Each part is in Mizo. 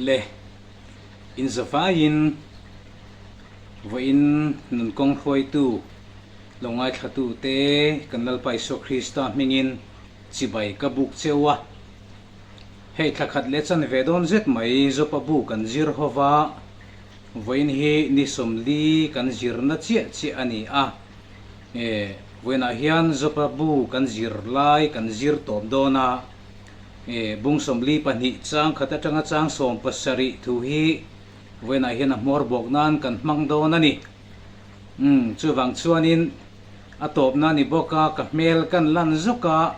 Le inzavaiin vawiin nunkawng hruaitu lo ngaithlatute kan Lalpa Isua Krista hmingin chibai ka buk cheu a. Hei thla khat leh chanve dawn zet mai Jopa bu kan zir ho va, vawiin hi ni 40 kan zirna chiah chiah a ni a. E, vawiinah hian Jopa bu kan zir lai kan zir tawp dawn a. E, bung 42 chang khat atanga chang 70 thu hi vawiinah hian a hmawr bawk nan kan hmang dawn a ni. Umm, chuvang chuanin a tawpna a ni bawk a, ka hmel kan lan zawk a,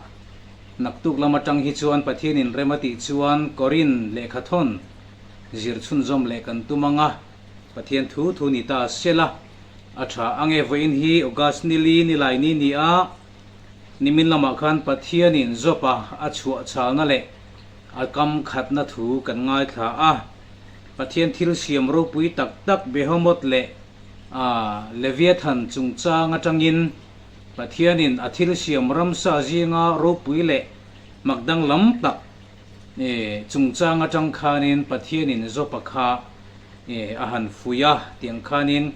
naktuk lam atang hi chuan Pathianin rem a tih chuan Korin lehkhathawn zir chhunzawm leh kan tum ang a, Pathian thu thu ni ta sela a tha ang e. Vawiin hi August nili nilai ni ni a, nimin lamah khan Pathianin Jopa a chhuah chhalna leh a kam khatna thu kan ngaithla a, Pathian thil siam ropui tak tak Behemoth leh a Leviathan chungchang atangin Pathianin a thil siam ramsa zinga ropui leh mak danglam tak chungchang atang khanin Pathianin Jopa kha a han fuih a, tiang khanin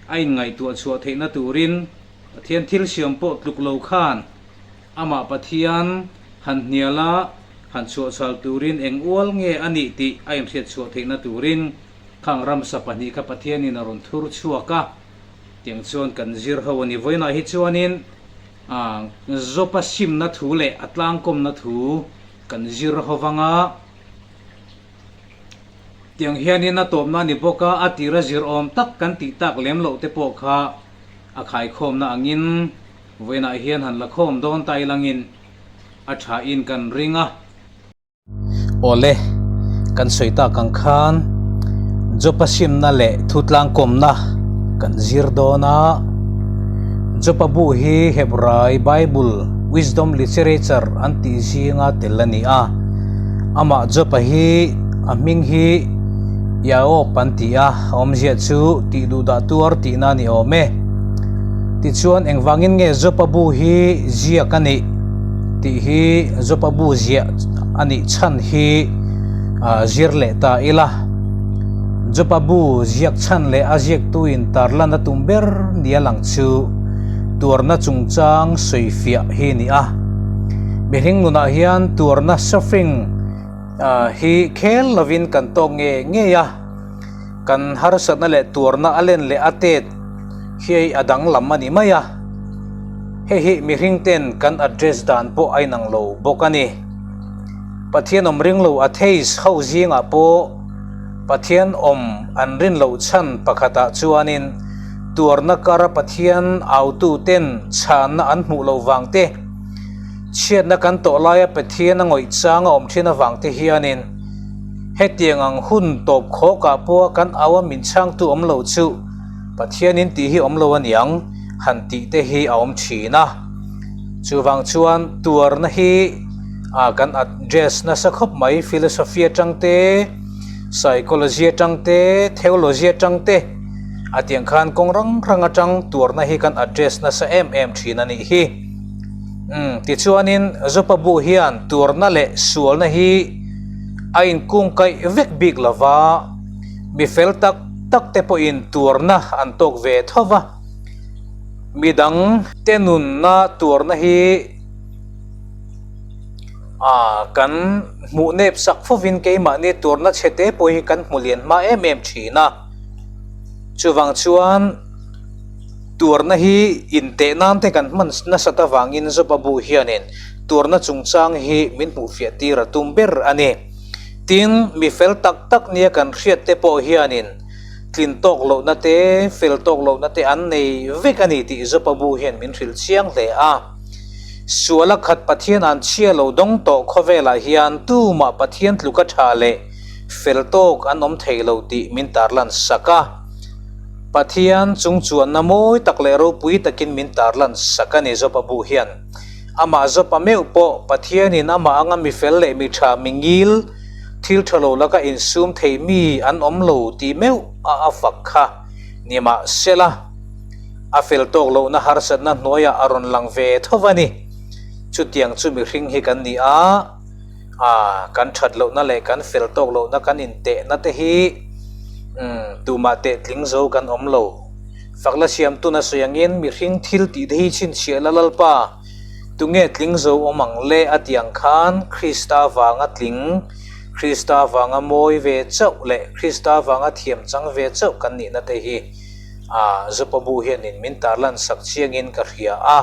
a inngaihtuah chhuah theihna turin Pathian thil siam pawh tluk lo khan amah Pathian han hnial a, han chhuahchhal turin eng ual nge a nih tih a inhriat chhuah theihna turin Khang ramsa pahnih kha Pathianin a rawn thur chhuak a, tiang chuan kan zir ho a ni. Vawiinah hi chuanin Jopa simna thu leh a tlangkawmna thu kan zir ho vang a, tiang hianin a tawpna a ni bawk a, a tira zir awm tak kan tih tak lem loh te pawh kha a khaikhawmna angin vawiinah hian han la khawm dawn ta ilangin a thain kan ring a. Awle, kan sawi tak ang khan Jopa simna leh thutlangkawmna kan zir dawn a. Jopa bu hi Hebrai Bible Wisdom Literature an tih zinga tel a ni a. Amah Jopa hi a hming hi Yaob an ti a, a awmzia chu tih duhdah tuar tihna a ni awm e. Tichuan engvangin nge Jopa bu hi ziak a nih? Tih hi Jopa bu ziah a nih chhan hi zir leh ta ila. Jopa bu ziak chhan leh a ziaktuin tarlan a tum ber nia lang chu tuarna chungchang sawifiah hi a ni a. Mihring nunah hian tuarna, suffering, hi khel lovin kan tawk nge ngei a. Kan harsatna leh tuarna a len leh a tet hi a danglam a ni mai a. Hei hi mihring ten kan address dan pawh a inang lo bawk a ni. Pathian awm ring lo atheist ho zingah pawh Pathian awm an rin loh chhan pakhatah chuanin tuarna kara Pathian autu ten chhanna an hmuh loh vang te, chhiatna kan tawh laia Pathian a ngawih chang a awm thin avang te hianin hetiang ang hun tawp khawkah pawha kan au a min chhangtu awm lo chu Pathianin tih hi awm lo aniang han tih te hi a awm thin a. Chuvang chuan tuarna hi ah kan address nasa khawp mai philosophy atang te, psychology atang te, theology atang te a tiang khan kawng rang rang atang tuarna hi kan address nasa em em thin a nih hi. Umm tichuanin Jopa bu hian tuarna leh sualna hi a inkungkaih vek bik lova mi fel tak tak te pawhin tuarna an tawk ve tho va, midang te nunna tuarna hi ah kan hmuh nep sak fovin keimahni tuarna chhe te pawh hi kan hmu lian hma em em thin a, chuvang chuan tuarna hi inteh nan te kan hman nasat avangin Jopa bu hianin tuarna chungchang hi min hmuhfiah tir a tum ber a ni. Tin, mi fel tak tak nia kan hriat te pawh hianin tlin tawk lohna te, fel tawk lohna te an nei vek a ni tih Jopa bu hian min hrilh chiang hle a. Suala khat Pathian an chhia lo dawng tawh khawvelah hian tumah Pathian tluka tha leh fel tawk an awm thei lo tih min tarlan sak a. Pathian chungchuanna mawi tak leh ropui takin min tarlan sak a ni Jopa bu hian. Amah Jopa meuh pawh Pathianin amah anga mi fel leh mi tha mi ngil, thil tha lo laka insum thei mi an awm lo tih meuh a a fak kha ni mah sela, a fel tawk lohna harsatna hnuaiah a rawn lang ve tho va ni. Chutiang chu mihring hi kan ni a. A, kan that lohna leh kan fel tawk lohna kan intehna te hi umm tumah teh tling zo kan awm lo. Fakla siamtun a sawi angin mihring thil tih te hi chhinchhiah la Lalpa, tunge tling zo awm ang le a tih ang khan Krista vanga tling, Krista vanga mawi ve chauh leh Krista vanga thiam chang ve chauh kan nihna te hi a Jopa bu hianin min tarlan sak chiangin ka hria a.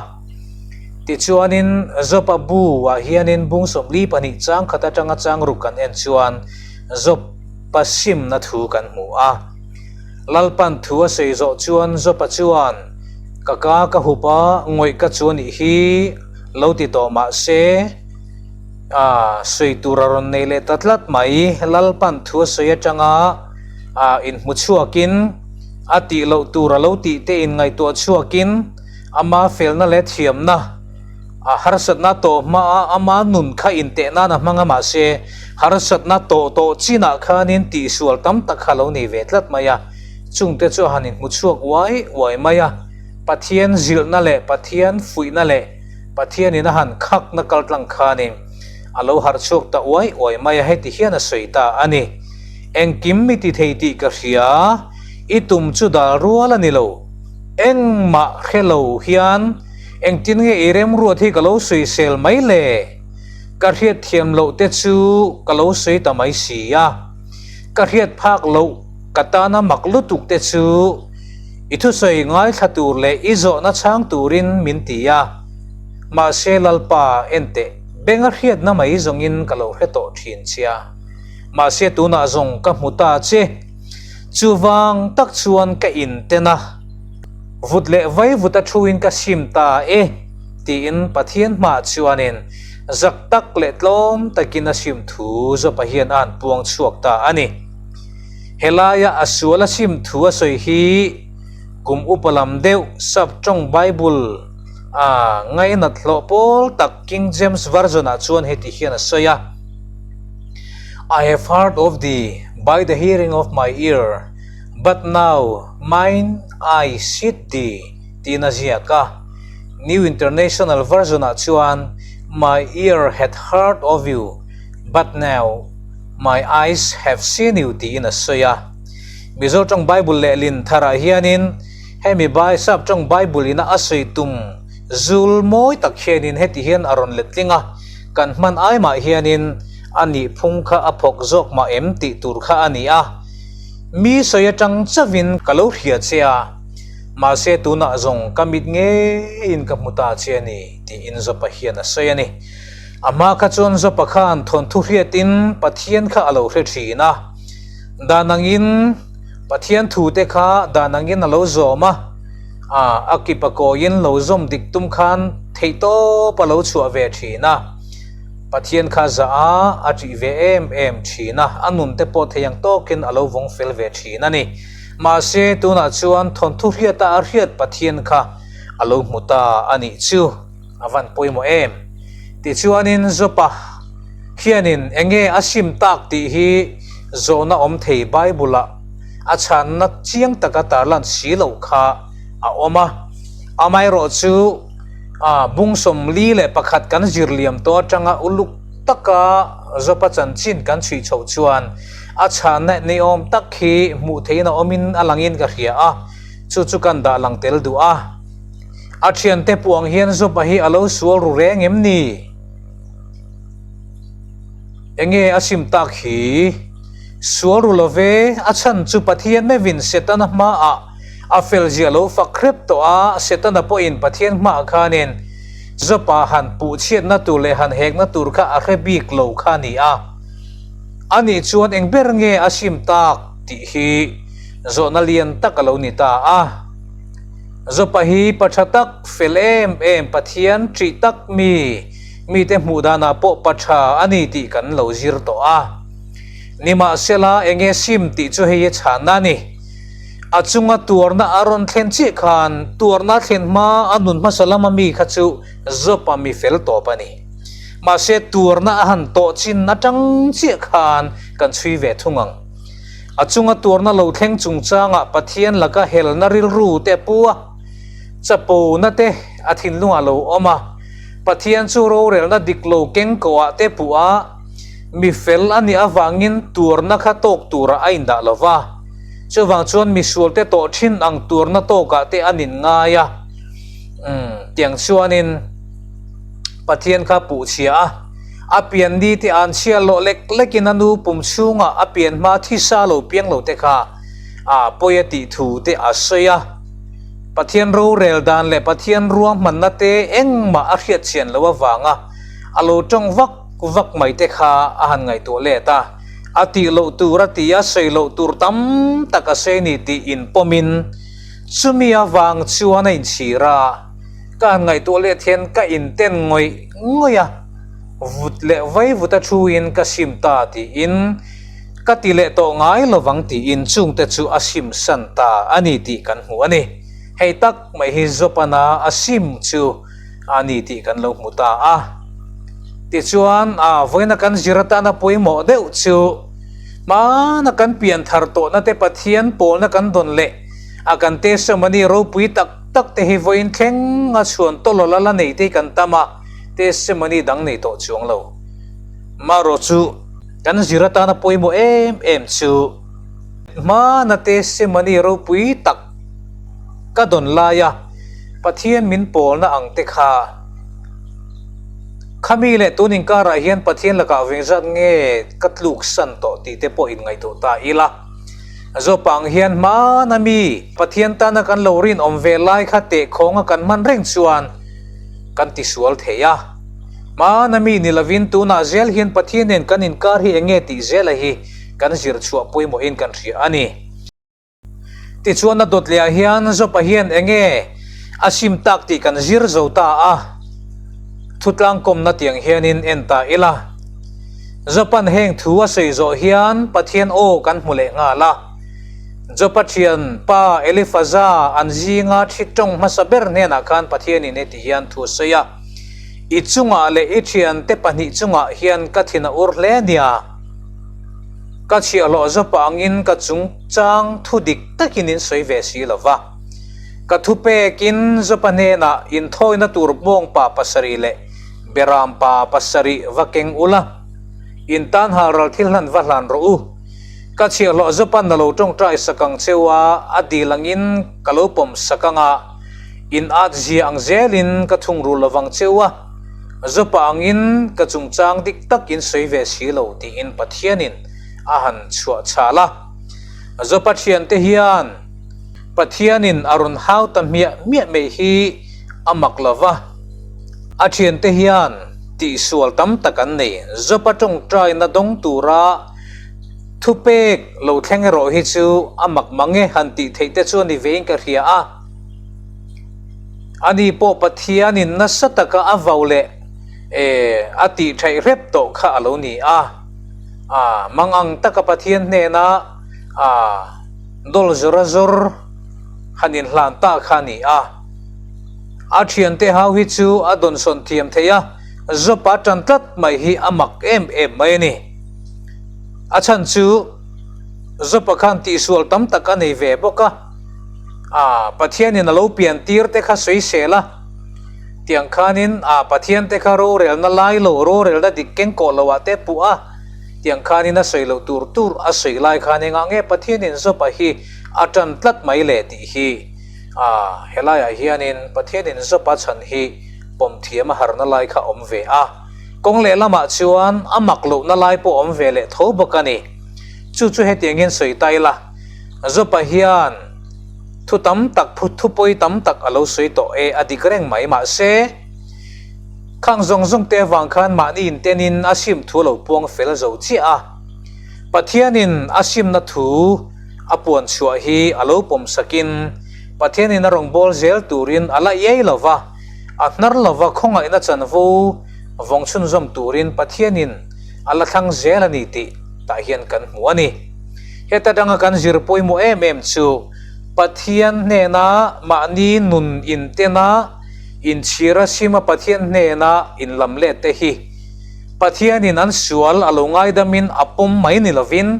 Tichuanin Jopa bu ah hianin bung 42 chang khat atanga chang ruk kan en chuan Jopa simna thu kan hmu a. Lalpan thu a sawi zawh chuan Jopa chuan, Ka ka ka hup a, ngawih ka chu anih hi lo ti tawh mah se, a sawi tur a rawn nei leh ta tlat mai. Lalpan thu a sawi atanga a inhmu chhuakin a tih loh tur a lo tih te in ngaihtuah chhuakin ama felna leh thiamna a harsatna tawh hmaa ama nun kha inteh nan a hmang a mahse harsatna tawh tawh chinah khanin tihsual tam tak kha a lo nei ve tlat mai a, chungte chu a han inhmu chhuak uai uai mai a, Pathian zilhna leh Pathian fuihna leh Pathianin a han khakna kaltlang khanin a lo harh chhuak ta uai uai mai a, heti hian a sawi ta a ni. Engkim mi ti thei tih ka hria, i tum chu dal rual a ni lo. Engmah hre lo hian engtin nge i remruat hi ka lo sawisel mai le? Ka hriat thiam loh te chu ka lo sawi ta mai si a. Ka hriat phak loh ka tana mak lutuk te chu i thusawi ngaithla tur leh i zawhna chhang turin min ti a. Mahse Lalpa enteh benga hriatna mai zawngin ka lo hre tawh thin che a. Mahse tunah zawng ka hmu ta che. Chuvang tak chuan ka inten a, vut leh vai vut a thuin ka sim ta e tiin Pathian hmaah chuanin zak tak leh tlawm takin a sim thu Jopa hian a han puang chhuak ta a ni. Helaia a sual a sim thu a sawi hi kum upa lam deuh sap tawng Bible a ngainat hlawh pawl tak King James Version ah chuan heti hian a sawi a. I have heard of thee by the hearing of my ear, but now mine eye seeth thee, tiin a ziak a. New International Version-ah chuan, My ear had heard of you, but now my eyes have seen you, tiin a sawi a. Mizo tawng Bible lehlin tharah hianin hemi Bai Sap tawng Bible ina a sawi tum zul mawi tak hianin heti hian a rawn letling a. Kan hman ai mah hianin a nih phung kha a phawk zawk mah em tih tur kha a ni a. Mi sawi atang chauhin ka lo hria che a, mahse tunah zawng ka mit ngeiin ka hmu ta che a ni, tiin Jopa hian a sawi a ni. A hma kha chuan Jopa khan thawnthu hriatin Pathian kha a lo hre thin a, dan angin Pathian thute kha dan angin a lo zawm a, a, a kip a kawiin lo zawm dik tum khan theihtawp a lo chhuah ve thin a. Pathian kha zah a, a ṭih ve em em thin a, a nun te pawh thei ang tawkin a lo vawng fel ve thin a ni. Mahse, tunah chuan thawnthu hriata a hriat Pathian kha a lo hmu ta a nih chu a van pawimawh em. Tichuanin Jopa hianin enge a sim tak tih hi zawhna awm thei Bible-ah a chhanna chiang taka tarlan si loh kha a awm a. Amaherawh chu bung 41 kan zir liam tawh atanga uluk taka Jopa chanchin kan chhui chhoh chuan a chhanna niawm tak hi hmuh theihin a awmin a langin ka hria a, chu chu kan dah lang tel duh a. A thiante puang hian Jopa hi a lo sual ru reng em ni? Enge a sim tak hi? Sual ru lo ve, a chhan chu Pathian meuhin Setana hmaah a fel zia lo fak hrep tawh a, Setana pawhin Pathian hmaah khanin Jopa han puh chhiatna tur leh han hekna tur kha a hre bik lo kha a ni a. Ani chuan eng ber nge a sim tak tih hi zawhna lian tak a lo ni ta a. Jopa hi pa tha tak, fel em em, Pathian ṭih tak mi, mite hmuh danah pawh pa tha a ni tih kan lo zir tawh a. Nimahsela, enge sim tih chu hei hi chhanna a ni. A chunga tuarna a rawn thlen chiah khan tuarna thlen hma a nun hmasa lama mi kha chu Jopa mi fel tawp a ni. Mahse, tuarna a han tawh chin atang chiah khan kan chhui ve thung ang. A chunga tuarna lo thleng chungchangah Pathian laka helna rilru te a pu a, chapona te a thinlungah lo awm a, Pathian chu rorelna dik lo keng kohah te puh a. Mi fel a nih avangin tuarna kha tawk turah a indah lo va, chuvang chuan misualte tawh thin ang tuarna tawkah te an inngai a. Umm, tiang chuanin Pathian kha puh chhia a, a pian ni te an chhia lawh lek lekin a nu pum chhungah a pian hma thisa lo piang lo te kha a pawi a tih thu te a sawi a. Pathian rorel dan leh Pathian ruahmanna te engmah a hriat chian loh avanga a lo tawng vak vak mai te kha a han ngaihtuah let a, a tih loh tur a ti a, sawi loh tur tam tak a sawi ni tih inpawmin chumi avang chuan a inchhir a, ka han ngaihtuah let hian ka inten ngawih ngawih a, vut leh vai vut a thuin ka sim ta tiin ka ti leh tawh ngai lovang tiin chungte chu a sim san ta a ni tih kan hmu a ni. Hei tak mai hi Zopana a sim chu a ni tih kan lo hmu ta a. Tichuan, a vawiina kan zir atana pawimawh deuh chu hmana kan pian thar tawhna te Pathian pawlna kan dawn leh a kan testimony ropui tak tak te hi vawiin thleng a chhuan tawlawlh a la nei te hi kan tam a, testimony dang nei tawh chuang lo. Marawh chu kan zir atana pawimawh em em chu hmana testimony ropui tak ka dawn laia Pathian min pawlna ang te kha khami leh tun inkarah hian Pathian lakah vengzat nge ka tluk san tawh tih te pawh inngaihtuah ta ila. Zawpa ang hian hmana mi Pathian tana kan lo rinawm ve lai kha tehkhawnga kan hman reng chuan kan tisual thei a. Hmana mi ni lovin tunah zel hian Pathian nen kan inkar hi enge tih zela hi kan zir chhuah pawimawhin kan hria a ni. Tichuan a dawt leh ah hian Jopa hian enge a sim tak tih kan zir zo ta a, thutlang kawmna tiang hianin en ta ila. Jopa'n heng thu a sawi zawh hian Pathian aw kan hmu leh nghal a. Jopa thian pa Elifaza an zinga thi tawng hmasa ber hnenah khan Pathianin heti hian thu a sawi a, I chungah leh i thiante pahnih chungah hian ka thin a ur hle nia. Ka chhiahhlawh zawpa angin ka chungchang thu dik takin in sawi ve si lo va. Ka thu pekin zawpa hnenah inthawina tur bawngpa pasarih leh berampa pasarih va keng ula, in tan halral thil hlan va hlan rawh u. Ka chhiahhlawh zawpa na lo tawngtai sak ang cheu a, a dil angin ka lo pawm sak ang a, in at zia ang zelin ka thungrul lovang cheu a. Zopa angin ka chungchang dik takin sawi ve si lo tiin Pathianin a han chhuah chhal a. Zopa thiante hian Pathianin a rawn hau ta hmiah hmiah mai hi a mak lo va. A thiante hian tihsual tam tak an nei. Zopa tawngtaina dawng tura thupek lo thleng erawh hi chu a mak mang e han tih theih te chu a ni vein ka hria a. Ani pawh Pathianin nasa taka a vau leh e a tih theih hrep tawh kha a lo ni a. A mangang taka Pathian hnena a dawl zawr a zawr han inhlan ta kha a ni a. A thiante hau hi chu a dawnsawn thiam thei a, Jopa tan tlat mai hi a mak em em mai a ni. A chhan chu Jopa khan tihsual tam tak a nei ve bawk a. A Pathianin a lo pian tir te kha sawi sel a, tiang khanin a Pathian te kha rorelna lai lo, rorelna dik keng kawh lo ah te puh a, tiang khanin a sawi loh tur tur a sawi lai khan engah nge Pathianin Jopa hi a tan tlat mai le tih hi a helaiah hianin Pathianin Jopa chhan hi pawm thiam a harna lai kha awm ve a, kawng lehlamah chuan a mak lohna lai pawh awm ve leh tho bawk a ni. Chu chu hetiangin sawi ta ila. Zopa hian thu tam tak thu pawi tam tak a lo sawi tawh e, a dik reng mai. Mahse, khang zawng zawng te avang khan mahni intenin a sim thu a lo puang fel zo chiah a. Pathianin a simna thu a puan chhuah hi a lo pawm sakin Pathianin a rawn bawl zel turin a la iai lo va, a hnar lo va khawngaihna chanvo vawng chhunzawm turin Pathianin a la thlang zel a ni tih tah hian kan hmu a ni. Heta danga kan zir pawimawh em em chu Pathian hnena mahni nun intena inchhira sima Pathian hnena inlam let te hi Pathianin an sual a lo ngaidamin a pawm mai ni lovin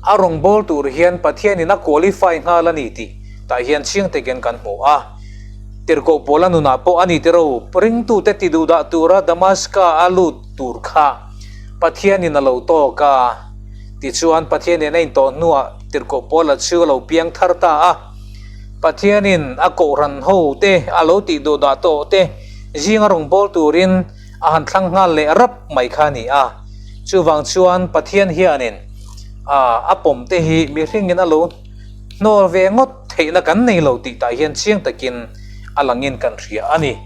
a rawngbâwl tur hian Pathianin a qualify nghal a ni tih tah hian chiang takin kan hmu a. Tirhkoh Paula nunah pawh a ni tiro ringtute tiduhdah tura Damaska a lut tur kha. Pathianin a lo tawk a. Tichuan, Pathianin a intawh hnuah Tirhkoh Paula chu a lo piang thar ta a. Pathianin a kohhran ho te a lo tih duh dah tawh te zinga rawngbâwl turin a han thlang nghal leh rap mai kha a ni a. Chuvang chuan Pathian hianin a pawm te hi mihringin a lo hnawl ve ngawt theihna kan nei lo tih tah hian chiang takin a langin kan hria a ni.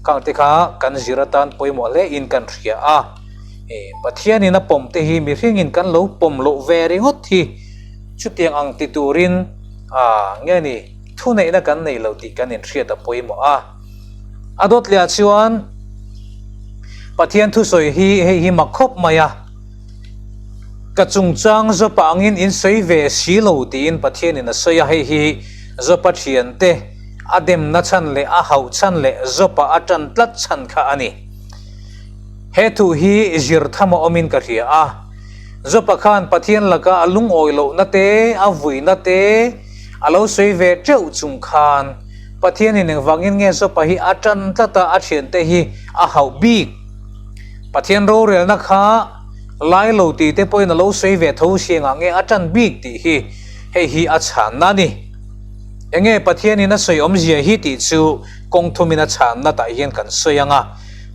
Khang te kha kan zir atan pawimawh hle in kan hria a. Pathianin a pawm te hi mihringin kan lo pawm loh ve ringawt hi chutiang ang ti turin nge ni thuneihna kan nei lo tih kan inhriat a pawimawh a. A dawt leh ah chuan Pathian thusawi hi hei hi mak khawp mai a, Ka chungchang Jopa angin in sawi ve si lo tiin Pathianin a sawi a, hei hi Jopa thiante a demna chhan leh a hauh chhan leh Jopa a tan tlat chhan kha a ni. He thu hi zir tham a awmin ka hria a, Jopa khan Pathian laka a lungawi lohna te, a vuina te a lo sawi ve teuh chung khan Pathianin engvangin nge Jopa hi a tan tlat a, a thiante hi a hauh bik? Pathian rorelna kha lai lo tih te pawhin a lo sawi ve tho siangah nge a tan bik tih hi hei hi a chhanna a ni. Enge Pathianin a sawi awmzia hi tih chu kawng thumin a chhanna tah hian kan sawi ang a.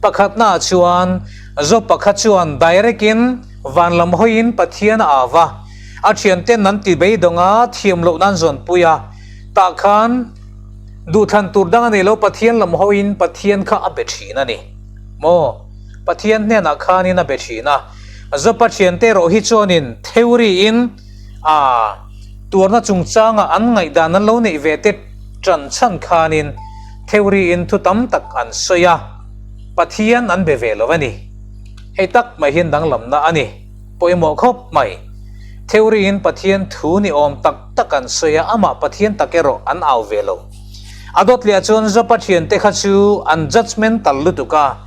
Pakhatnaah chuan Jopa kha chuan direct in van lam hawiin Pathian a au a, a thianten an ti beidawng a, thiam loh nan zawnpui a, tah khan duhthlan tur dang a nei lo Pathian lam hawiin Pathian kha a be thin a ni. Maw? Pathian hnenah khanin a be thin a. Jopa thiante erawh hi chuanin theory in a tuarna chungchanga an ngaihdan an lo neih ve te tan chhan khanin theory in thu tam tak an sawi a, Pathian an be ve lo a ni. Hei tak mai hian danglamna a ni. Pawimawh khawp mai. Theory in Pathian thu ni awm tak tak an sawi a, amah Pathian tak erawh an au ve lo. A dawt leh chuan Jopa thiante kha chu an judgemental lutuk a,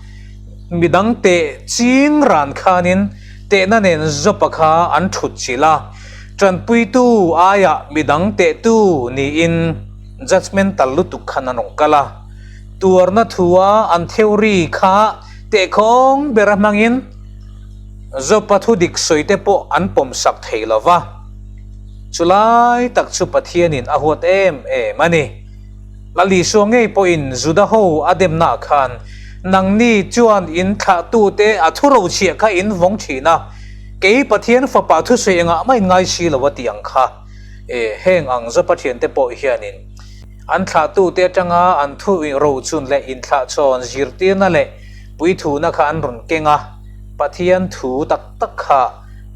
midang teh ching ran khanin tehna nen Jopa kha an thut chilh a, tanpuitu aiah midang tehtu niin judgemental lutuk khan an rawn kal a. Tuarna thua an theory kha tehkhawng bera hmangin Jopa thu dik sawi te pawh an pawmsak thei lo va. Chulai tak chu Pathianin a huat em em a ni. Lal Isua ngei pawhin Juda ho a demnaah khan, Nangni chuan in thlahtute a thu rochhiah kha in vawng thin a, kei Pathian Fapa thusawi engah mah in ngai si lo a ti ang kha. E, heng ang Jopa thiante pawh hianin an thlahtute atanga an thu rochun leh inthlahchhawn zirtirna leh puithuna kha an rawn keng a, Pathian thu tak tak kha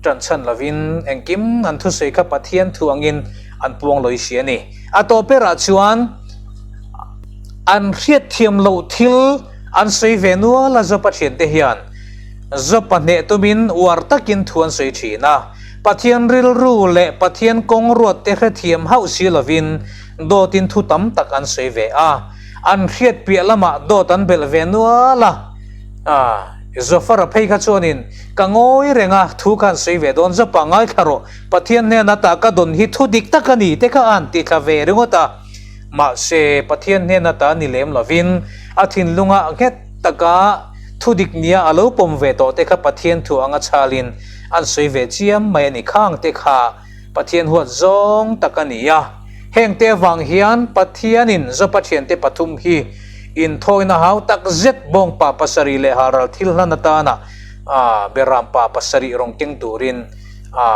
Ṭanchhan lovin engkim an thusawi kha Pathian thu angin an puang lawi si a ni. A tawp berah chuan an hriatthiam loh thil an sawi ve nual a, Jopa ṭhiante hian Jopa hneh tumin uar takin thu an sawi ṭhin a. Pathian rilru leh Pathian kawng ruatte hrethiam hauh si lovin dawtin thu tam tak an sawi ve a. An hriat piah lamah dawt an belh ve nual a. Zofara phei kha chuanin Ka ngawi reng a, thu khan sawi ve dawn zapa ngaithla rawh, Pathian hnena ta ka dawn hi thu dik tak a ni te kha a han ti thla ve ringawt a. Mahse, Pathian hnena ta ni lem lovin a thinlunga nghet taka thu dik nia a lo pawm ve tawh te kha Pathian thu anga chhalin an sawi ve chiam mai a ni khang te kha Pathian huat zawng tak a ni a. Hengte avang hian Pathianin Zopa thiante pathum hi inthawina hau tak zet bawngpa pasarih leh halral thil hlan atana a beram pa pasarih rawn keng turin a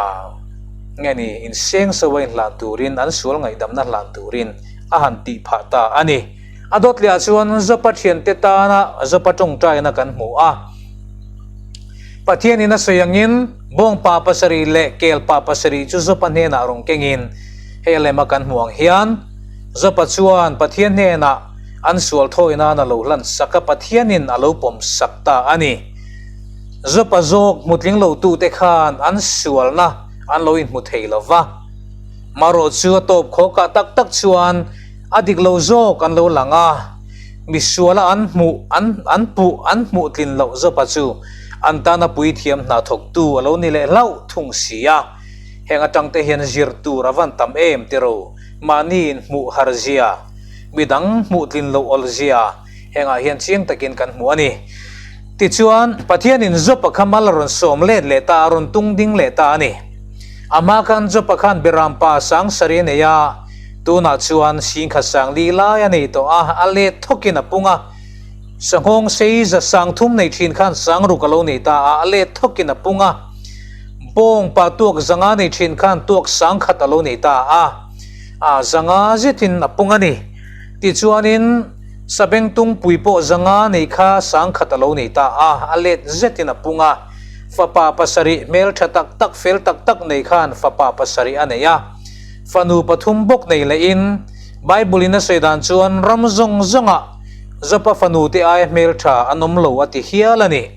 nge ni inseng so a inhlan turin an sual ngaihdamna hlan turin a han tih phah ta a ni. A dawt leh ah chuan Zopa thiante tana Zopa tawngtaina kan hmu a. Pathianin a sawi angin bawng pa pasarih leh kel pa pasarih chu Zopa hnenah rawn kengin hei a lema kan hmu ang hian Zopa chuan Pathian hnenah An sual thawi nan a lo hlan sak a, Pathianin a lo pawm sak ta a ni. Jopa zawk hmutling lotute khan an sualna an lo inhmu thei lo va. Marawh chu a tawp khawkah tak tak chuan a dik lo zawk an lo lang a, mi suala an hmuh an an puh an hmuh tlin loh Jopa chu an tana puithiam hna thawktu a lo ni leh hlauh thung si a. Heng atangte hian zir tur a van tam em tiro, mahni inhmuh har zia. Midang hmuh tlin loh awlzia hengah hian chiang takin kan hmu a ni. Tichuan, Pathianin Job-a kha mal a rawn sawm let leh ta, a rawn tung ding leh ta a ni. A hma khan Job-a khan Beram pa sang sarih a nei a, tunah chuan singkhat sang li lai a nei tawh a, a let thawkin a pung a. Sanghawng sei za sang thum nei thin khan sang ruk a lo nei ta a, a let thawkin a pung a. Bawng pa tuak zanga nei thin khan tuak sang khat a lo nei ta a, a zanga zetin a pung a ni. Tichuanin Sabengtungpui pawh zanga nei kha sang khat a lo nei ta a, a let zetin a pung a. Fapa pasarih hmel tha tak tak fel tak tak nei khan fapa pasarih a nei a. Fanu pathum bawk nei lehin Bible in a sawi dan chuan ram zawng zawngah Jopa fanu te aia hmel tha an awm lo a ti hial a ni.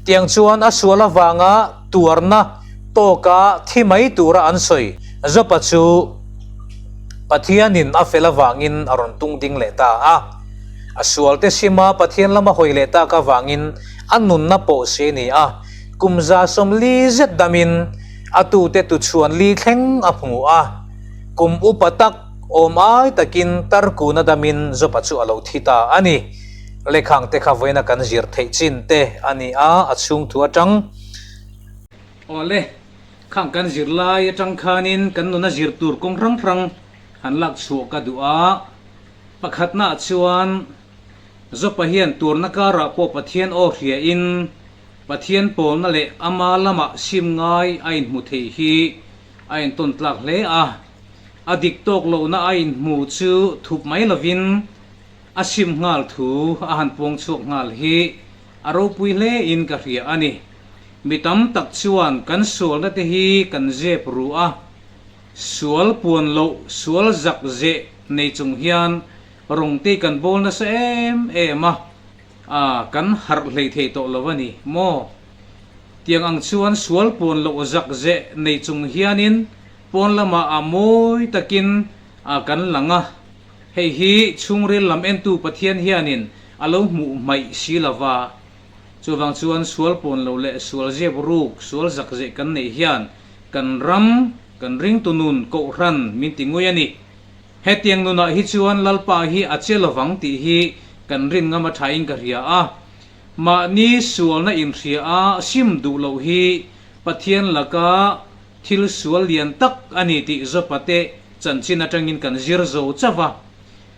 Tiang chuan a sual avanga tuarna tawka thi mai tura an sawi Jopa chu Pathianin a fel avangin a rawn tung ding leh ta a. A sualte sima Pathian lama hawi leh tak avangin a nunna pawh si a ni a, kum 140 zet damin a tute tuchhuan li thleng a hmu a. Kum upa tak awm ai takin tarkuna damin Jopa chu a lo thi ta a ni. Lekhang te kha vawiina kan zir theih chin te a ni a, a chhung thu atang. Awle, khang kan zir lai atang khanin kan nuna zir tur kawng hrang hrang han lak chhuah ka duh a. Pakhatnaah chuan Jopa hian turna karah pawh Pathian aw hriain Pathian pawlna leh ama lamah sim ngai a inhmu thei hi a intawn tlak hle a. A dik tawk lohna a inhmu chu thup mai lovin a sim nghal thu a han puang chhuak nghal hi a ropui hle in ka hria a ni. Mi tam tak chuan kan sualna te hi kan zep ru a, sual puan loh sual zak zeh nei chung hian Rawng te kan bawl nasa em em a, a kan harh hlei thei tawh lo a ni maw? Tiang ang chuan sual pawn loh zak zeh nei chung hianin pawn lamah a mawi takin a kan lang a, hei hi chhungril lam entu Pathian hianin a lo hmuh hmaih si lo va. Chuvang chuan sual pawn loh leh sual zep ruk, sual zak zeh kan neih hian kan ram, kan ringtu nun kohhran min ti ngui a ni. Hetiang nunah hi chuan Lalpa hi a che lovang tih hi kan rin ngam a thain ka hria a. Mahni sualna inhria a sim duh loh hi Pathian laka thil sual lian tak a ni tih Jopate chanchin atangin kan zir zo chauh a.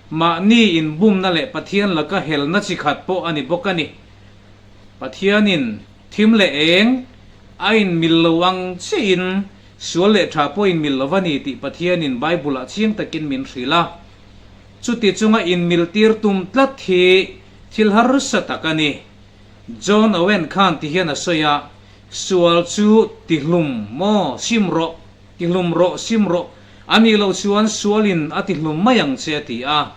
Mahni inbumna leh Pathian laka helna chi khat pawh a ni bawk a ni. Pathianin thim leh eng a inmil lo ang chiahin Sual leh tha pawh inmil lo a ni tih Pathianin Bible-ah chiang takin min hrilh a. Chuti chunga inmil tir tum tlat hi thil harsa tak a ni. John Owen khan ti hian a sawi a, Sual chu tihlum maw, sim rawh, tihlum rawh, sim rawh, a nih loh chuan sualin a tihlum mai ang che a ti a.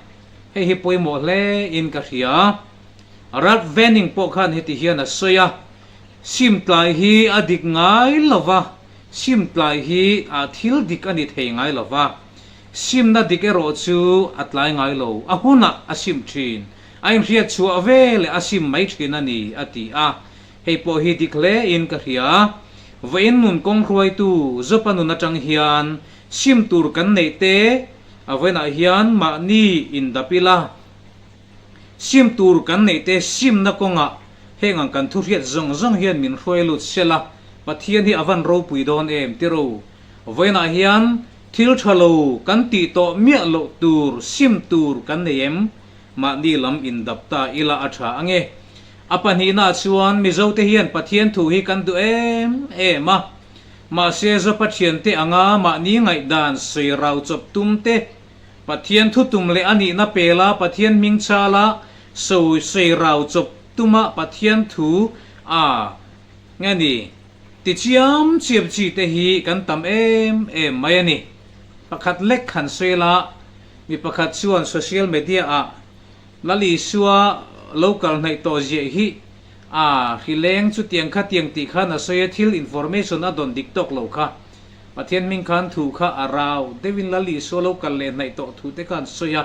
Hei hi pawimawh hle in ka hria. Ralph Venning pawh khan heti hian a sawi a, Sim tlai hi a dik ngai lo va, sim tlai hi a thil dik a ni thei ngai lo va. Simna dik erawh chu a tlai ngai lo, a hunah a sim thin, a inhriat chhuah ve leh a sim mai thin a ni, a ti a. Hei pawh hi dik hle in ka hria. Vawiin nun kawng hruaitu Jopa nun atang hian sim tur kan neih te a vawiinah hian mahni indap ila, Sim tur kan neih te simna kawngah heng ang kan thuhriat zawng zawng hian min hruai lut sel a, Pathian hi a van ropui dawn em tiro. Vawiinah hian thil tha lo kan tih tawh miah loh tur sim tur kan nei em? Mahni lam indap ta ila a tha ange. A pahnihnaah chuan Mizote hian Pathian thu hi kan duh em em a, mahse Zopa thiante anga mahni ngaihdan sawi rau chawp tum te, Pathian thutum leh a nihna pela Pathian hming chala sawi sawi rau chawp tuma Pathian thu a nge ni ti chiam chiam chi te hi kan tam em em mai a ni. Pakhat lek han sawi la, mi pakhat chuan social media ah Lal Isua lo kal hnaih tawh ziah hi a hrileng chutiang khatiang tih khan a sawi a thil information a dawn dik tawk lo kha. Pathian hming khan thu kha a rau deuhin Lal Isua lo kal leh hnaih tawh thu te khan sawi a,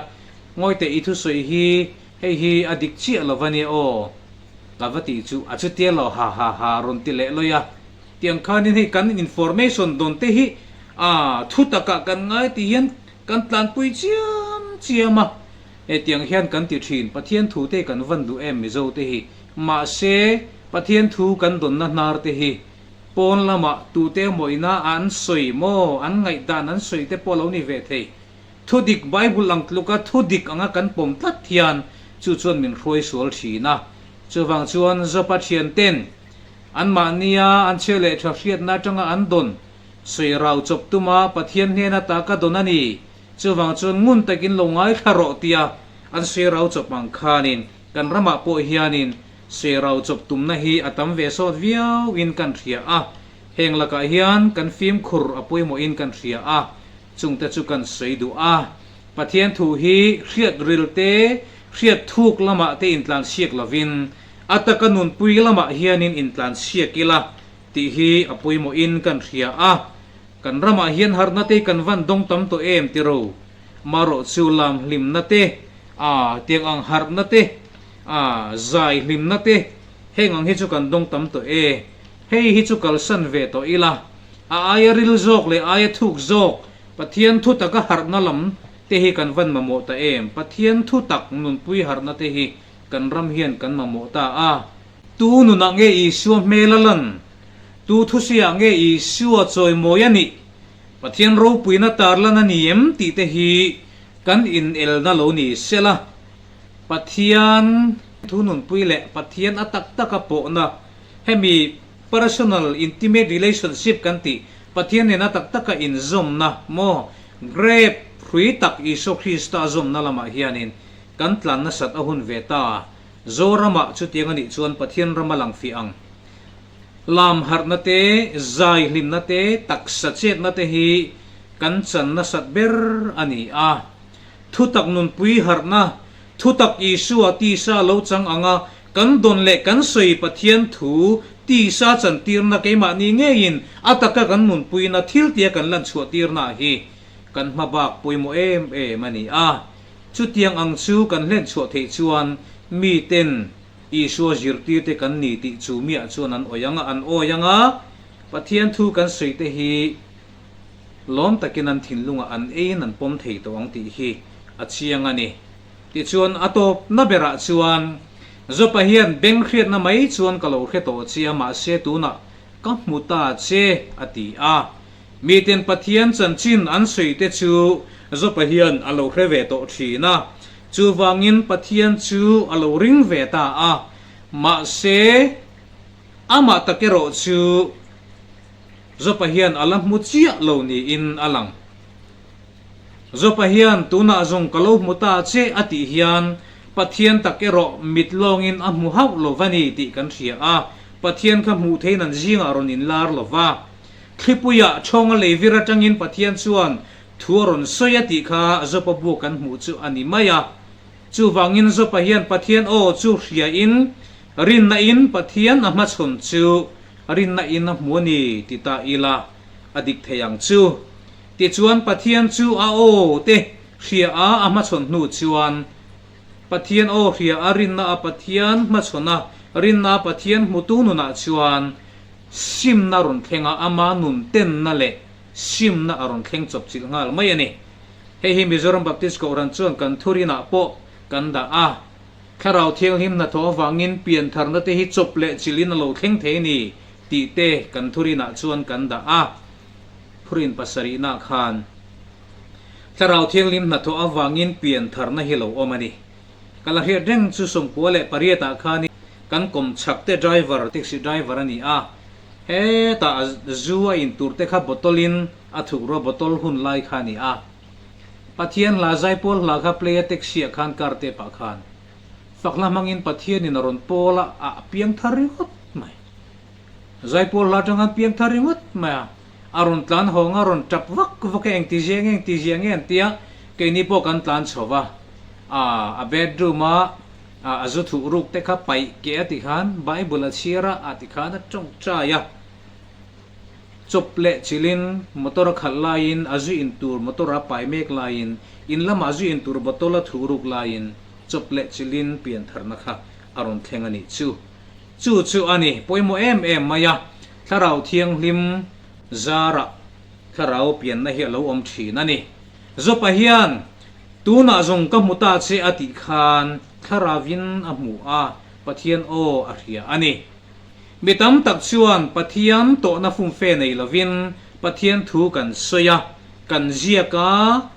Ngawi teh i thusawi hi hei hi a dik chiah lo va nia aw ka va tih chu a chutia lo ha ha ha rawn ti leh lawi a, tiang khanin hei kan information dawn te hi a thu takah kan ngai tih hian kan tlanpui chiam chiam a, hetiang hian kan ti thin Pathian thu te kan van duh em Mizo te hi mahse. Pathian thu kan dawnna hnar te hi pawn lamah tute emaw ina an sawi maw, an ngaihdan an sawi te pawh a lo ni ve thei. Thudik Bible ang tluka thudik anga kan pawm tlat hian chu chuan min hruai sual thin a. Chuvang chuan Jopa thianten anmahnia an chhia leh tha hriatna atanga an dawn sawi rau chawp tuma Pathian hnena ta ka dawn a ni. Chuvang chuan ngun takin lo ngaithla rawh tia an sawi rau chawp ang khanin kan ramah pawh hianin sawi rau chawp tumna hi a tam ve sawt viauin kan hria a. Heng lakah hian kan fimkhur a pawimawhin kan hria a. Chungte chu kan sawi duh a. Pathian thu hi hriat ril te, hriat thuk lamah te intlansiak lovin, a taka nunpui lamah hianin intlansiak ila tih hi a pawimawhin kan hria a. Kan ramah hian harhna te kan van dawng tam tawh em tiro? Marawh chu lam hlimna te, a tiang ang harhna te, a zai hlimna te, heng ang hi chu kan dawng tam tawh e. Hei hi chu kalsan ve tawh ila. A aia ril zawk leh aia thuk zawk Pathian thu taka harhna lam te hi kan van mamawh ta em? Pathian thu tak nunpui harhna te hi kan ram hian kan mamawh ta a. Tu nunah nge Isua hmel a lan? Tu thusiah nge Isua chawimawi a nih? Pathian ropuina tarlan a ni em tih te hi kan inelna lo ni sela. Pathian thu nunpui leh Pathian a tak taka pawhna hemi Personal intimate relationship kan tih, Pathian nena tak taka inzawmna maw, grape hrui tak Isua Krista zawmna lamah hianin kan tlan nasat a hun ve ta. Zoramah chutiang a nih chuan Pathian ram a lang fih ang. Lam harhna te, zai hlimna te, taksa chetna te hi kan chan nasat ber a ni a. Thutak nunpui harhna, thutak Isua tisa lo chang anga Kan dawn leh kan sawi Pathian thu tisa chantirna keimahni ngeiin a taka kan nunpuina thil tia kan lan chhuahtirna hi kan hma bak pawimawh em em a ni a. Chutiang ang chu kan hlen chhuah theih chuan miten Isua zirtirte kan ni tih chu miah chuan an awih ang a, an awi ang a, Pathian thu kan sawi te hi lawm takin an thinlungah an eiin an pawm thei tawh ang tih hi a chiang a ni. Tichuan a tawpna berah chuan Jopa hian beng hriatna mai chuan ka lo hre tawh che a, mahse tunah ka hmu ta che, a ti a. Miten Pathian chanchin an sawi te chu Jopa hian a lo hre ve tawh thin a, chuvangin Pathian chu a lo ring ve ta a, mahse amah tak erawh chu Jopa hian a la hmu chiah lo niin a lang. Jopa hian tunah zawng ka lo hmu ta che a tih hian Pathian tak erawh mit lawngin a hmu hauh lo va ni tih kan hria a, Pathian kha hmuh theiin an zingah rawn inlar lo va. Thlipuiah chawnga leivir atangin Pathian chuan thu a rawn sawi a tih kha Jopa bu kan hmuh chu a ni mai a. Chuvangin Jopa hian Pathian aw chu hriain rinna-in Pathian a hmachhawn chu rinna-in a hmu a ni ti ta ila a dik thei ang chu. Tichuan Pathian chu a aw te hria a a hmachhawn hnu chuan Pathian aw hria a rinna a Pathian hmachhawn a rinna a Pathian hmutu nunah chuan simna rawn thleng a ama nun tenna leh simna a rawn thleng chawp chilh nghal mai a ni. Hei hi Mizoram Baptist Kohhran chuan kan thurinah pawh kan dah a. Thlarau Thianghlim hnathawh avangin piantharna te hi chawp leh chilhin a lo thleng thei a ni tih te kan thurinah chuan kan dah a. Phurin pasarihna khan Thlarau Thianghlim hnathawh avangin pian tharna hi lo awm a ni. Ka la hriat reng chu 98 ah khan kan kawm chhak te driver, taxi driver a ni a, hetah zu a in tur te kha bottle in a thuk rua bottle hun lai kha a ni a. Pathian hla zaipawl hla kha play a taxi ah khan car tep ah khan fak hla hmangin Pathian in a rawn pawl a, a piang thar ringawt mai. Zaipawl hla atang khan piang thar ringawt mai a, a rawn tlan hawng a, rawn tap vak vak e, engti zia nge, engti zia nge an tia, keini pawh kan tlan chho va, a bedroom a a zu thuh ruk te kha paih keh a ti khan Bible a chhiar a, a ti khan a tawngtai a, chawp leh chilhin motor a khalh laiin a zu in tur motor a pai mek laiin in lamah zu in tur bottle a thuh ruk laiin chawp leh chilhin pian tharna kha a rawn thleng a nih chu. Chu chu a ni, pawimawh em em mai a, Thlarau Thianghlim zarah Thlarau pianna hi a lo awm thin a ni. Jopa hian, Tunah zawng ka hmu ta che a tih khan Thlarauvin a hmu a, Pathian aw a hria a ni. Mi tam tak chuan Pathian tawhna fumfe nei lovin Pathian thu kan sawi a, kan ziak a,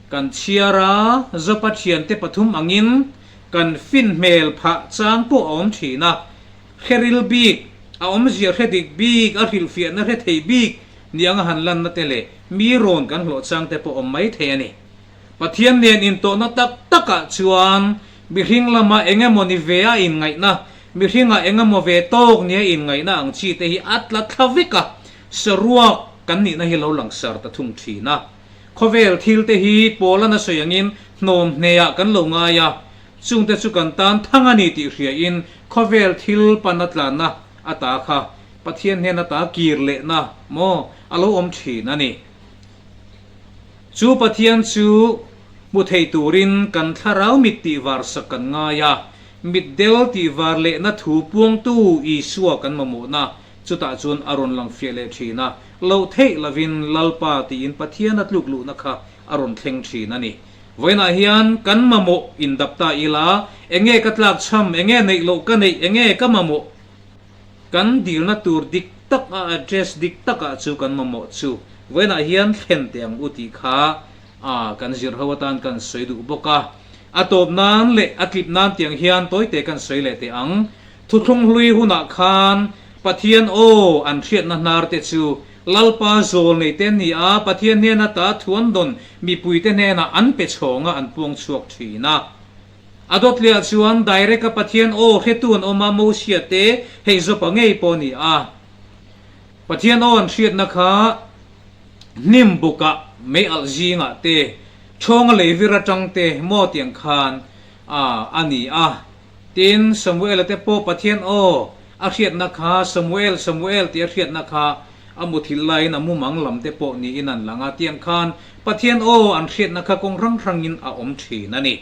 kan chhiar a, Jopa thiante pathum angin kan fin hmel phah chang pawh a awm thin a, hre ril bik, a awmzia hre dik bik, a hrilhfiahna hre thei bik ni anga han lanna te leh mi rawn kan hlawh chang te pawh awm mai thei a ni. Pathian nen intawhna tak takah chuan mihring lama eng emaw ni ve a inngaihna, mihringah eng emaw ve tawk nia inngaihna ang chi te hi a tla thla vek a, saruak kan nihna hi lo langsar ta thung thin a. Khawvel thil te hi Paula na sawi angin hnawm hneah kan lo ngai a, chungte chu kan tan thang a ni tih hriain khawvel thil pana tlanna ata kha Pathian hnen ata kir lehna maw a lo awm thin a ni. Chu Pathian chu hmu thei turin kan thlarau mit tihvar sak kan ngai a, mitdel tihvar lehna thu puangtu Isua kan mamawhna chutah chuan a rawn lang fiah leh thin a, loh theih lovin Lalpa tiin Pathian a tluk luhna kha a rawn thleng thin a ni. Vawiinah hian kan mamawh indap ta ila, enge ka tlakchham, enge neih loh ka neih, enge ka mamawh? Kan dilna tur dik tak a address dik takah chu kan mamawh chu vawiinah hian thlen teh ang u tih kha a kan zir ho atan kan sawi duh bawk a. A tawp nan leh a tlip nan tiang hian tawite kan sawi leh teh ang. Thuthlung hlui hunah khan Pathian aw an hriatna hnar te chu Lalpa zawl nei te an ni a, Pathian hnena ta thuan dawn mipuite hnenah an pe chhawng a an puang chhuak thin a. A dawtliah chuan direct a Pathian aw hretu an awm a, Mosia te hei zawpa ngei pawh a ni a. Pathian aw an hriatna kha hnim bukah mei alh zingah te, ṭhawnga leivir aṭang te maw tiang khan a a ni a. Tin, Samuela te pawh Pathian aw a hriatna kha Samuel, Samuel tih a hriatna kha a muthilh laiin a mumang lam te pawh niin an lang a, tiang khan Pathian aw an hriatna kha kawng hrang hrangin a awm ṭhin a ni.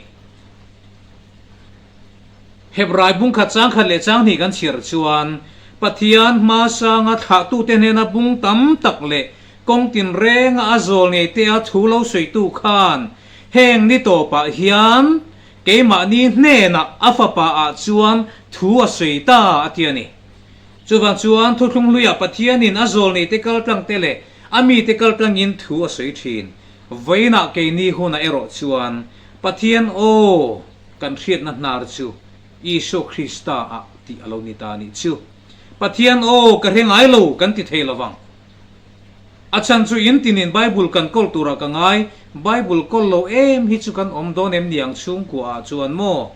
Hebrai bungkhat changkhat leh changhnih kan chhiar chuan Pathian hmasanga thlahtute hnena bung tam tak leh kawng tinrenga a zawl ngei tea thu lo sawitu khan heng ni tawpah hian keimahni hnenah a fapa ah chuan thu a sawi ta a ti a ni. Chuvang chuan thuthlung hluiah Pathianin a zawl neite kaltlangte leh a mite kaltlangin thu a sawi thin. Vawiinah keini hunah erawh chuan Pathian aw kan hriatna hnar chu Isua Krista ah tih a lo ni ta a nih chu. Pathian aw ka hre ngai lo kan ti thei lovang. A chhan chu in tinin Bible kan kawl turah ka ngai, Bible kawl lo em hi chu kan awm dawn em niang chhungkua ah chuan maw?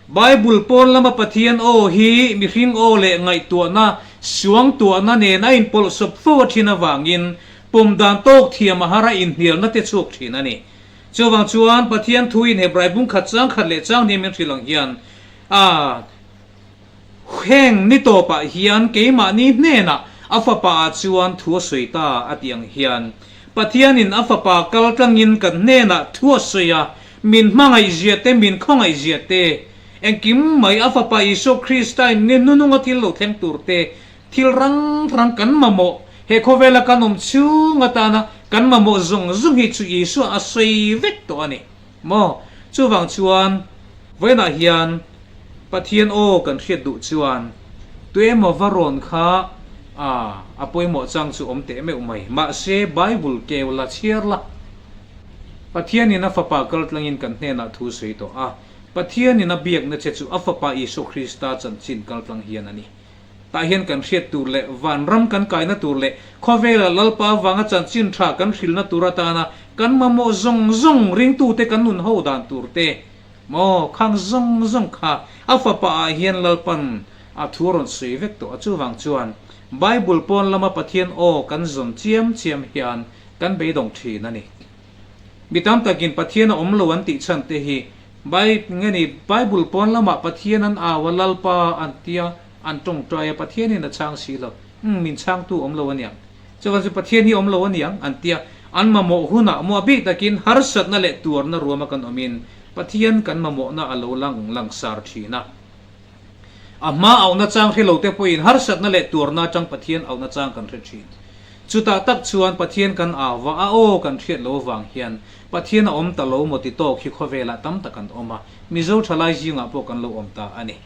Bible pawn lama Pathian aw hi mihring aw leh ngaihtuahna, suangtuahna nen a inpawlhsawp fo a thin avangin pawm dan tawk thiam a har a inhnialna te chhuak thin a ni. Chuvang chuan Pathian thuin Hebrai bung khat chang khat leh chang hniam in hrilh ang hian a heng ni tawpah hian keimahni hnenah a fapa ah chuan thu a sawi ta a tih ang hian Pathianin a fapa kal tlangin kan hnenah thu a sawi a, Min hmangaihzia te, min khawngaihzia te, engkim mai a Fapa Isua Krista in ni hnununga thil lo thleng tur te, thil rang rang kan mamawh, he khawvela kan awm chhung atana kan mamawh zawng zawng hi chu Isua a sawi vek tawh a ni maw? Chuvang chuan vawiinah hian Pathian aw kan hriat duh chuan tuemaw va rawn kha a a pawimawh chang chu awm teh meuh mai. Mahse Bible keu la chhiar la. Pathianin a Fapa kaltlangin kan hnenah thu sawi tawh a. Pathianin a biakna che chu a Fapa Isua Krista chanchin kaltlang hian a ni. Tah hian kan hriat tur leh vanram kan kaina tur leh khawvela Lalpa avanga chanchin tha kan hrilhna tur atana kan mamawh zawng zawng ringtute kan nun ho dan tur te maw khang zawng zawng kha a Fapa ah hian Lalpan a thu a rawn sawi vek tawh a. Chuvang chuan Bible pawn lama Pathian aw kan zawn chiam chiam hian Kan beidawng thin a ni. Mi tam takin Pathian a awm lo an tih chhan te hi Bai nge ni Bible pawn lamah Pathian an au a Lalpa an tia an tawngtai a Pathianin a chhang si lo. Umm min chhangtu awm lo aniang. Chuvan chu Pathian hi awm lo aniang an tia an mamawh hunah maw a bik takin harsatna leh tuarna ruama kan awmin Pathian kan mamawhna a lo lang langsar thin a. A hma auhna chang hre lo te pawhin harsatna leh tuarna atang Pathian auhna chang kan hre thin. Chutah tak chuan Pathian kan au va, a aw kan hriat lo avang hian Pathian a awm ta lo maw ti tawk hi khawvelah tam tak an awm a, Mizo thalai zingah pawh kan lo awm ta a ni.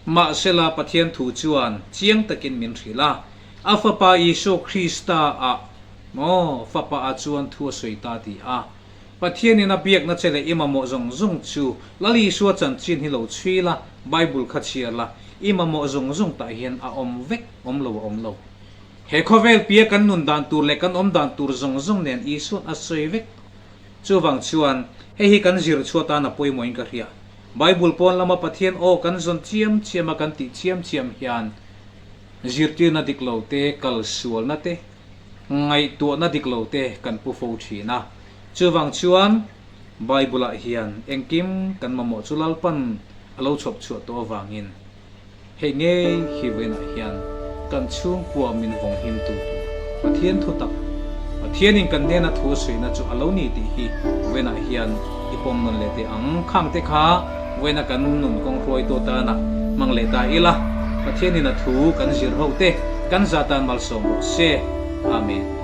Mahsela Pathian thu chuan chiang takin min hrilh a, a Fapa Isua Krista ah maw Fapa ah chuan thu a sawi ta ti a. Pathianin a biakna che leh i mamawh zawng zawng chu Lal Isua chanchin hi lo chhui la, Bible kha chhiar la, i mamawh zawng zawng tah hian a awm vek awm lo a awm lo. He khawvel pia kan nun dan tur leh kan awm dan tur zawng zawng nen Isua'n a sawi vek. Chuvang chuan hei hi kan zir chhuah tan a pawimawhin ka hria. Bible pawn lama Pathian aw kan zawn chiam chiam a kan tih chiam chiam hian zirtirna dik lo te, kal sualna te, ngaihtuahna dik lo te kan pu fo thin a. Chuvang chuan Bible ah hian engkim kan mamawh chu Lalpan a lo chhawp chhuah tawh avangin Hei ngei hi vawiinah hian kan chhungkua min vawng him tu tur Pathian thu tak, Pathianin kan hnena thu a suihna chu a lo ni tih hi vawiinah hian i pawm nawn leh teh ang. Khang te kha vawiina kan nun kawng hruaitu atana hmang leh ta ila, Pathianin a thu kan zir ho te kan za tan malsawm rawh se. Amen.